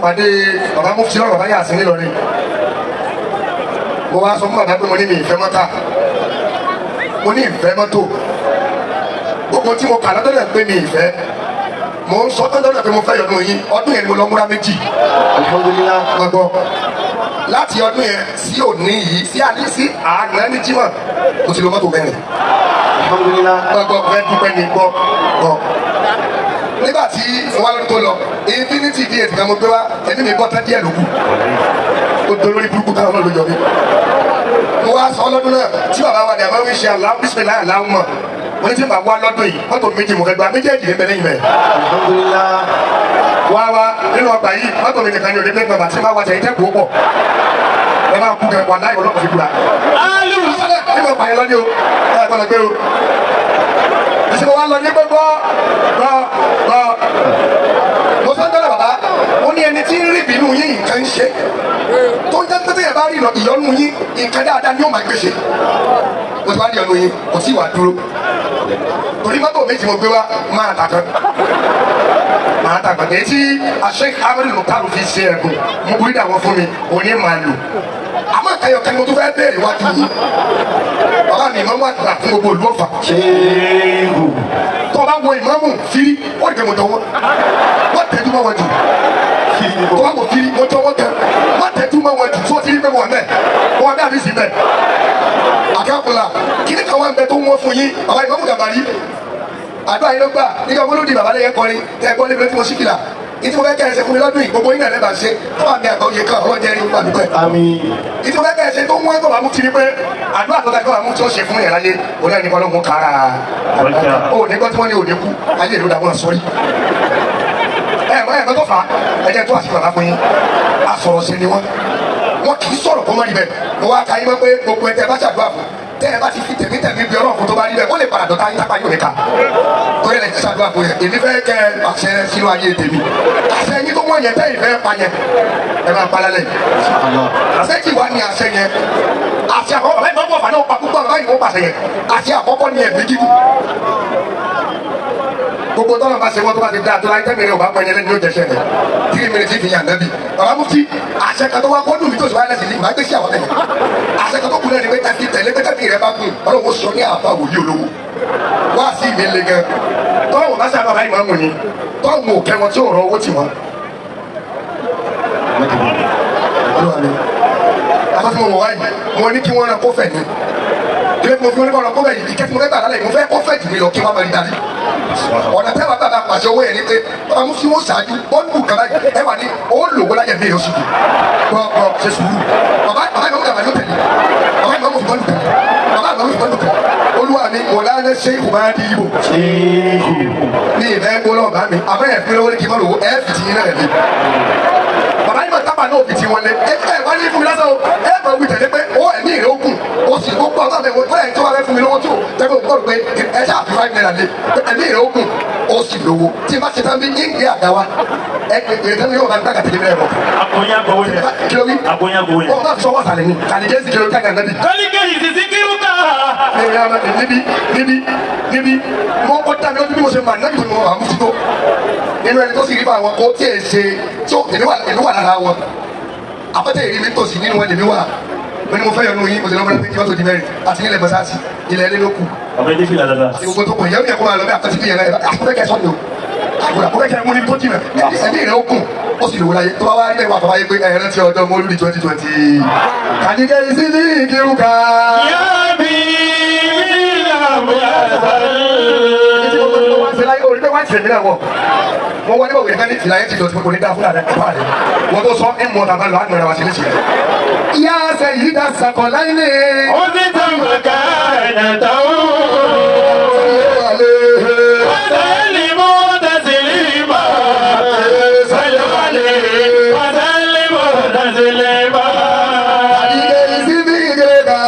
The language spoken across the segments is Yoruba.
pàdé bàbá mufti lọ́rọ̀ bàbá Yàsín nílọrin. Mo wá sọ fún bàbá pé mo ní mi ìfẹ́ mọ́tà, mo ní ìfẹ́ mọ́tò. Gbogbo tí mo kà lọ́dọ̀ náà pé mi ìfẹ́, mo ń sọ tọ́jọ́ náà pé mo fẹ́ yọdún yín. Ọdún yẹn ni mo lọ múra méjì. Alhamdulillah. Gbọ́gbọ́ láti ọdún yẹn sí òní yìí, sí àní sí àná ní Jímọ̀, mo ti lo mọ́tò mẹ́rin. Alhamdulillah. Gbọ́gbọ́ fẹ́ dúpẹ́ ní gbọ́ gbọ́. Nígbà tí mo wá lọ́dún tó lọ, Infinity V8 kan mo gbé wá, ẹ̀mí mi bọ́ tán díẹ̀ ló kù, ó dolórí burúkú táwọn náà ló yọ mí. Mo wá sọ lọ́dún náà tí bàbá wa ní àmọ́ wíṣẹ́ aláwọ̀ bísímìlá aláwọ̀ mọ̀, mo ní tí bàbá wa lọ́dún yìí, mọ́tò méjì mo fẹ́ gba, méjèèjì ní bẹ́lẹ́yìn bẹ́ẹ̀. Alhamdulillah. Wá wá nínú ọgbà yìí, mọ́tò mi nìkan ní òde pé bàbá tí máa wá tẹ̀yìn tẹ́ kó pọ̀, ẹ máa kú kẹ wà láì ọlọ́pàá fi kúra. Ẹ máa pààyàn lọ́ní o, ẹ gbọ́dọ̀ gbé o. Ìṣe wa lọ ní pé gbọ́ gbọ́ gbọ́. Mo sọ ń dọ́là bàbá, mo ní ẹni tí ń rí ìbínú yín nǹkan ń ṣe. Tó ń jẹ́ pé téèyàn bá rí ìyọnu yín, nǹkan dáadáa ni ó máa gbé ṣe. Mo ti wá rí ìyọnu yín, kò sí ìwà dúró. Torí mọ́tò méjì mo gbé wá, máa tà kan. Màá tà kan. Èyí tí Sheikh Ahmed Mukhtar fi ṣe ẹ̀bùn, mo burí dà wọ́n fún mi, òní máa lò. Àmọ́ àkàyọ̀ kan ni mo tún fẹ́ béèrè wájú yìí. Bàbá mi ìmáàmù àgbà fún gbogbo ìlú Ọ̀fà. Ṣéhù. Tó o bá wo ìmáàmù fírí, ó rí pé mo jọ wọ́n. Wọ́n tẹ́jú mọ́ wọn jù. Firi ni Tó o bò. bá wo fírí, mo jọ wọ́n gan. Wọ́n tẹ́jú mọ́ wọn jù. Tó o ti rí pé mo wà mẹ́. Mo wà bẹ́ẹ̀ àbí sí bẹ́ẹ̀. Àkàkùnlà, kíní kan wà ń bẹ tó ń wọ́n fún yín. Bàbá ìmáàmù Gàmbàrí. Àdúrà yín ló gbà. Nígbà olódì bàbá lẹ́yẹ kọrin. Tẹ́ ẹ gbọ́ níbi tí mo ṣí fìlà. Ìtí mo fẹ́ kẹ́ ẹ ṣe fún mi lọ́dún yìí, gbogbo yín náà lẹ́bàá ṣe. Tó wà mí àgbà òye kan, ọlọ́jẹ́ rí wà mí pẹ́. Àmín. Ìtí mo fẹ́ kẹ́ ẹ ṣe tó ń wọ́n tó bá mú kiri pé àdúrà tó dájú àwọn tí ó ṣe fún yàrá yé òun náà ní kọ́ ló mú kára ó ní kọ́ tí wọ́n ní òde kú ayé ìlú dàgbọ́n sọ́rí. Ẹ ẹ ẹ tó fà á, ẹ jẹ́ tó àṣìkò bàbá fún yín. Asọ̀rọ̀ sí ni wọ́n, wọ́n kì í sọ̀rọ̀ kó má rí bẹ́ẹ̀. Mo wá ka yín mọ́ pé gbogbo ẹ tẹ́ bá ṣàdúrà fún, tẹ́ ẹ bá ti fi tẹ̀mí tẹ̀mí bí ọlọ́run fún tó bá rí bẹ́ẹ̀, ó lè padà dọ̀tá yín tápá yóò ní ká. Torí ẹ̀ ṣàdúrà fún yẹn, èmi fẹ́ kẹ́ àṣẹ sínú ayé tèmi. Àṣẹ yín tó wọ́n yẹn tẹ́ ìfẹ́ pa yẹn, ẹ máa pa lálẹ́ yìí. Allah. Àṣẹ wá ní àṣẹ yẹn. Àṣẹ àkọ́kọ́ bàbá ìmọ̀ ọ̀fà náà pa púpọ̀, bàbá ìmọ̀ pàṣẹ yẹn. Àṣẹ àkọ́kọ́ ní ẹ̀mí gígùn. Gbogbo tọ́lọ̀ bá ṣe wọ́n tó bá ti dáa tó láyé tẹ́mi rẹ̀ ò bá pẹ́ ní ẹlẹ́ni yóò jẹ́ṣẹ́ rẹ̀. Tírí mi ti fi yàn nábì. Bàbá mufti, àṣẹ kan tó wá kó dùn mí tó sì wáyé lẹ́sìn ní ìgbà gbé sí àwọn tẹ̀lé. Àṣẹ kan tó kù náà ni pé tẹ́fi tẹ̀lé pé tẹ́mi rẹ̀ bá gùn, Ọlọ́run ó sọ ní àbá wòlíì olówó. Wá sí mi le gan. Tọ́lọ̀ wò bá sábà bá ìmọ̀ mù ni. Tọ́lọ̀ wò kẹ́ wọn tí ò rọ owó tì wọ́n. Olúwa mi. Aṣọ tí mo wọ̀ wáyé, mo ní kí wọ́n rán kófẹ̀ ni. Ilé tí mo fi wọn ní kọ́ rán kófẹ̀ yìí, ìkẹ́ tí mo fẹ́ gbà lálẹ́ yìí, mo fẹ́ kófẹ̀ jù mí lọ kí wọ́n máa rí darí. Ọ̀nà tẹ́ wàá bàbá pàṣẹ owó yẹn ni pé bàbá mú sí wọn ṣáájú, bọ́ọ̀lù kan báyìí, ẹ wà ní ó lòwó láyé mi oṣù kù. Gbọ́ gbọ́ ṣe sùúrù. Bàbá bàbá ìmọ̀ gàmà yóò tẹ̀lé. Bàbá ìmọ̀ fi bọ́ọ̀lù kan. Bàbá ìmọ̀ fi bọ́ọ̀lù kan. Olúwa mi, kò lánàá ṣe ìkùmá di ibò. Ṣéhù. Ní ìfẹ́ gbólọ̀ bá mi, àbẹ́yẹ̀ fún lówó ní kí n má lówó, ẹ fi ti yín náà lé. Bàbá yìí máa tábà náà fi ti wọn lé. Ẹ ẹ wá ní fún mi lásán o, ẹ máa wí tẹ̀lé pé ó ẹ̀mí rẹ̀ ó gùn, ó sì gbogbo àwọn àbẹ̀wò tó yẹ tó wà fẹ́ fún mi lówó tó tẹ́gbẹ́ òkú pé ẹ ṣáà fi 5 naira lé, ẹ̀mí rẹ̀ ó gùn, ó sì lówó. Tí n bá ṣe tán bí yín gbé àga wa, ẹ pè é tán yóò bá gbàgà tẹ̀lé bẹ́ẹ̀ bọ̀. Agonya gbowó yẹn. Kí ló wí? Agonya gbowó yẹn. Wọ́n bá sọ wọ́n sàlẹ̀ ni, kàlíjẹ́ sì kí ló kájà náà bí. Kọ́líkẹ́yì sì sí kírúkà. Níbi níbi níbi mo kọ́ dá mi lójú bí mo ṣe mà náà bí mo wà mú tó nínú ẹni tó sì rí bá àwọn kó tí ì ṣe tí èmi wà lára wọn afẹ́tẹ̀ ìrí mi tòsí nínú wọn lèmi wà. Mo ní mo fẹ́ yọnu yín, mo sì lọ́mọdé pé kí wọ́n tó di mẹ́rin àti nílẹ̀ mọ́sáàsì ilẹ̀ ilé ló kù Ọmọ ilé fìlà dada. àti gbogbo tó kù ìyẹn kó máa lọ bí àtàtì bí yẹn náà àkókò kẹsàn ni o àkókò àkókò kẹ mú níbi tó jìnà ẹ̀mí rẹ̀ ó kùn ó sì lówó láyé tó bá wá rí bẹ́ẹ̀ wà tó wáyé pé ẹ̀rẹ́ ti ọjọ́ mọ́lúdi 2020 kàdíkẹ́ sí ní ìkírùkà. Yá bí Títí gbogbo tí mo wá ń ṣe láyé orí pé wá ń ṣèmí náà wọ̀. Mo wọ nígbà wòye kan ní ìlà yẹn ti dọ̀tí kò ní dáa fúnra rẹ̀ ẹ̀fọ́ rẹ̀. Wọ́n tó sọ ẹ̀ mú ọ̀tá bá lọ àgbẹ̀rẹ̀ wa sí léṣe. Ìyá ṣe yìí dá sàkọ̀ láyé. Ó ti tàn mọ̀ká ẹ̀nà tó. Wàsálìmù tẹ̀sílímà. Sọlọ́ọ̀lì wàsálìmù tẹ̀sílímà. Àdìgẹ́ ìsinmi ìgbéga.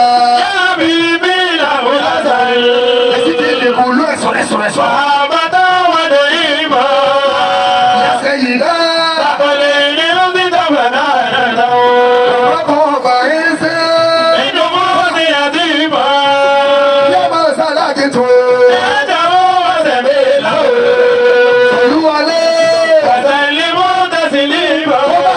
Yá bí bí làwọn lásán. Èsì ti dìkù lú ẹ̀sọ̀ ẹ̀sọ̀ ẹ̀sọ̀. Bàbá wà ní ìmọ̀. Ìyá ṣe yìí dá. Àkọlé ní ó ti tàn mọ̀ká ẹ̀nà tó. Ọkọ̀ ọ̀fà ń ṣe. Inú mú sí àti ìmọ̀. Yá máa ṣàlàkì tó. Ẹ̀jẹ̀ ó wá sẹ̀mí lọ́wọ́. Olúwalé. Wàsálìmù tẹ̀sílímà. Ó bá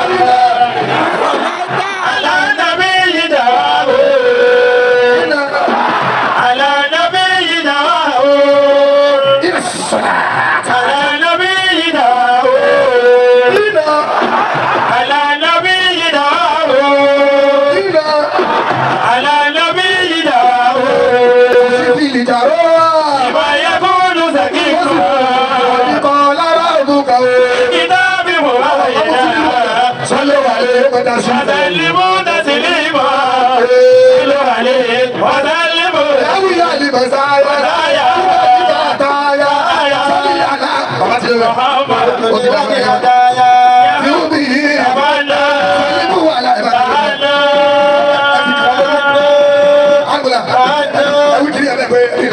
máa dá sí. وسلموا تسليما عليه وسلموا. Ẹ̀wù yà ni màsáyà. Táyà. Sọ́ni àlá. Bàbá ti lọ. محمد Ó ti dá kẹ́kẹ́. Yóò bí yìí. Sọ́ni wà láì bá ti lọ. Àgùlà. Ẹ̀wù kiri ẹ̀ bẹ́ẹ̀ pé ẹ̀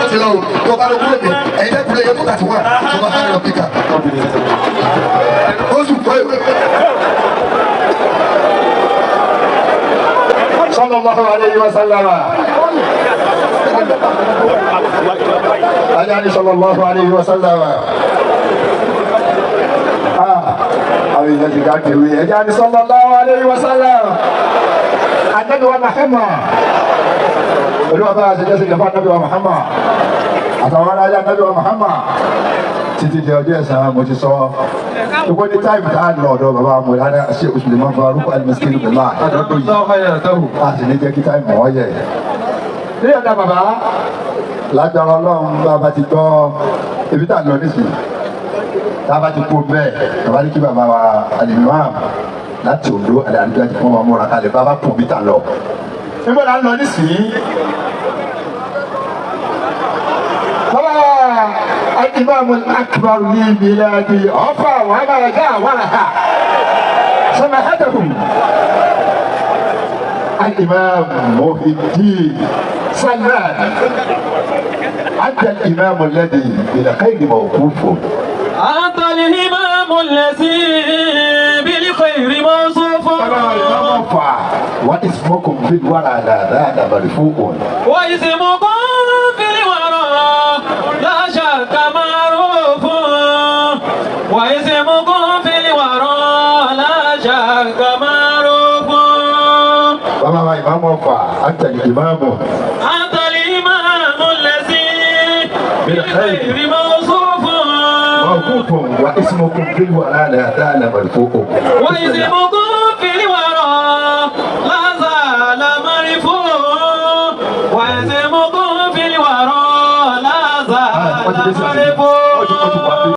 ó ti lọ o. Tó bá lọ kúrò mi, ẹ̀yin tẹ́ kúlẹ̀ yóò tó kàtí wà. Tó bá lọ kíkà. Ó sùn fún ẹ̀. Sallallahu alayhi wa sallam. Ajani sallallahu alayhi wa sallam. Ah, àwọn èèyàn ti ká kiri. Ajani sallallahu alayhi wa sallam. Anabi wa Muhammad. Olúwa bá a ṣe jẹ́ sí ìjọba Anabi wa Muhammad. Àtàwọn ará ayé Anabi wa Muhammad. Títí di ọjọ́ ẹ̀san mo ti sọ. Gbogbo ní táìmù tá a lọ ọ̀dọ̀ bàbá Mọ̀lánà ṣe Usman Farouk Al-Miskin Billah. Lọ́dún yìí a sì ní jẹ́ kí táìmù wọ́n yẹ. Ní ọ̀dà bàbá, lágbára Ọlọ́run bá a bá ti gbọ́ ibi tá a lọ nísìnyí. Tá a bá ti kú bẹ́ẹ̀, bàbá ní kí bàbá wa Al-Imam láti Oǹdó àdàlùjọ àti fún wa múra kalẹ̀ bá a bá kú bí tá a lọ. Níbo la ń lọ nísìnyí? Bàbá Al-Imam Al-Akbar ní Biladi ọ̀fà wàhálà já wàhálà. Samahatahu. الإمام محي الدين سلمان أنت الإمام الذي بالخير موقوف. أنت الإمام الذي بالخير موصوف. واسمكم في الورى لا زال مرفوع. واسمكم في الورى لا شك معروف. واسمكم في الورى لا شك معروف. بابا إمام وفا أنت الإمام. أنت الإمام الذي بالخير موصوف. موقوف واسمكم في الورى لا زال مرفوع. واسمكم في الورى لا زال مرفوع. واسمكم في الورى لا زال مرفوع.